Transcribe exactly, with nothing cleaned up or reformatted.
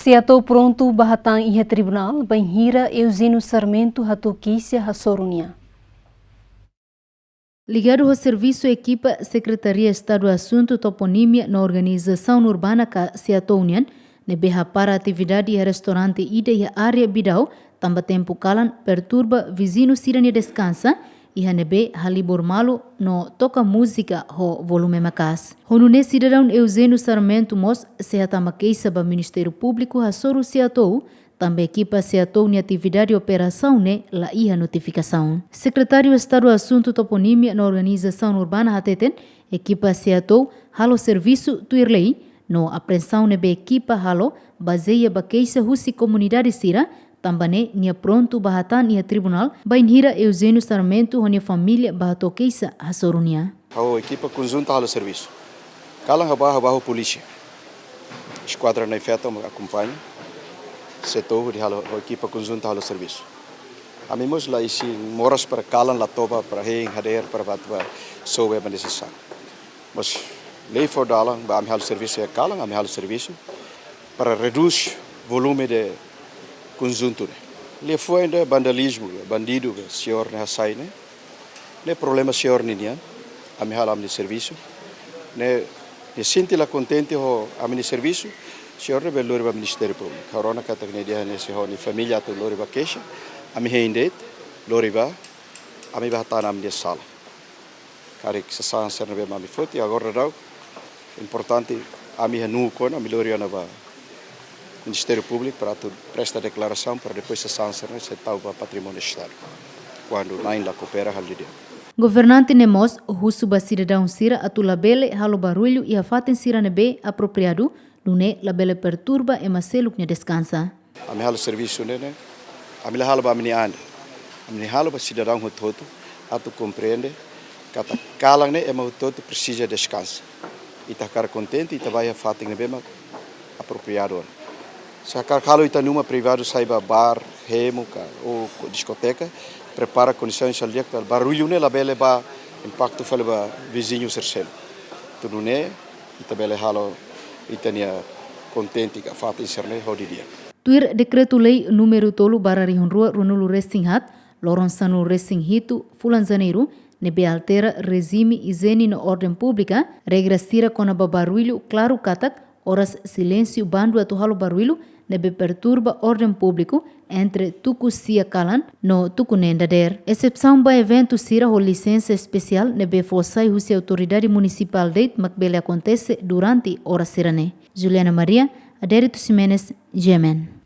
SEATOU prontu ba hatán iha tribunál bainhira Eugênio Sarmento hato'o keixa hasoru nia. Ligadu ho servisu ekipa Sekretaria Estadu Asuntu Toponímia no Organizasaun Urbana ka SEATOU nian, ne'ebé hapara atividade iha restaurante ida iha área Bidau, tanba tempu kalan perturba viziñu sira-nia deskansa, iha ne'ebé halibur malu no toka múzika ho volume maka'as. Ho nune'e sidadaun Eugênio Sarmento mós sei hatama keixa ba Ministériu Públiku hasoru SEATOU, tanba ekipa SEATOU nia atividade operasaun ne'e la iha notifikasaun. Sekretáriu Estadu Asuntu Toponímia no Organizasaun Urbana hateten, ekipa SEATOU halo servisu tuir lei, no apreensaun ne'ebé ekipa halo bazeia ba keixa husi komunidade sira, tanba ne'e nia prontu ba hatán iha tribunál bainhira Eugênio Sarmento ho nia família ba hato'o keixa hasoru nia. Ha'u ekipa konjunta halo servisu. Kalan ha'u ba, ha'u ba ho polísia. Eskuadra Nain Feto mak akompaña. SEATOU hodi halo, ho ekipa konjunta halo servisu. Ami mós la isin moras para kalan la toba para hein hadeer para bá atu ba sobe ba nesesáriu. Mas lei fó dalan ba ami halo servisu iha kalan, ami halo servisu para redús volume de konjuntu ne'e. Liafuan ida vandalizmu, bandidu, señór ne'e hasai ne'e. Ne'e problema señór ninian, ami halo ami-nia servisu. Ne'e, ne'e sente la kontente ho ami-nia servisu, señór ne'e bele lori ba Ministériu Públiku. Ha'u rona katak nia dehan ne'e sei ho nia família atu lori ba keixa, ami hein de'it, lori ba, ami ba hatán ami-nia sala. Karik sasán sira ne'ebé mak ami foti, agora daudaun, importante ami hanu kona, ami lori ona ba Ministériu Públiku para atu presta deklarasaun para depois sasán sira ne'e sei tau ba patrimóniu Estadu. Kuandu Nain la koopera halo didi'ak. Governante ne'e mós husu ba sidadaun sira atu labele halo barullu iha fatin sira ne'ebé apropriadu, nune'e labele perturba ema seluk nia deskansa. Ami halo servisu ne'e, ne'e, ami la halo ba ami-nia an de'it. Ami halo ba sidadaun hotu-hotu atu komprende katak kalan ne'e ema hotu-hotu presiza deskansa. Ita hakarak kontente, ita ba iha fatin ne'ebé mak apropriadu ona. Se hakarak halo ita-nia uma privadu sai ba bar, hemu ka, ou diskoteka, prepara kondisaun sira di'ak, para barullu ne'e labele ba impaktu fali ba viziñu sira seluk. Atu nune'e, ita bele halo ita-nia kontente ka fatin sira ne'e ho didi'ak. Tuir Dekretu-Lei númeru tolu barra rihun rua ruanulu resin haat, loron sanulu resin hitu, fulan Janeiru, ne'ebé altera rejime ijiene no orden públika, regra sira kona-ba barullu klaru katak, oras silénsiu bandu atu halo barullu, ne'ebé perturba orden públiku, entre tuku sia kalan no tuku neen dadeer. Esepsaun ba eventu sira ho lisensa espesiál ne'ebé fó sai husi autoridade munisipál de'it mak bele akontese durante oras sira-ne'e. Juliana Maria, Adérito Ximenes, G M N.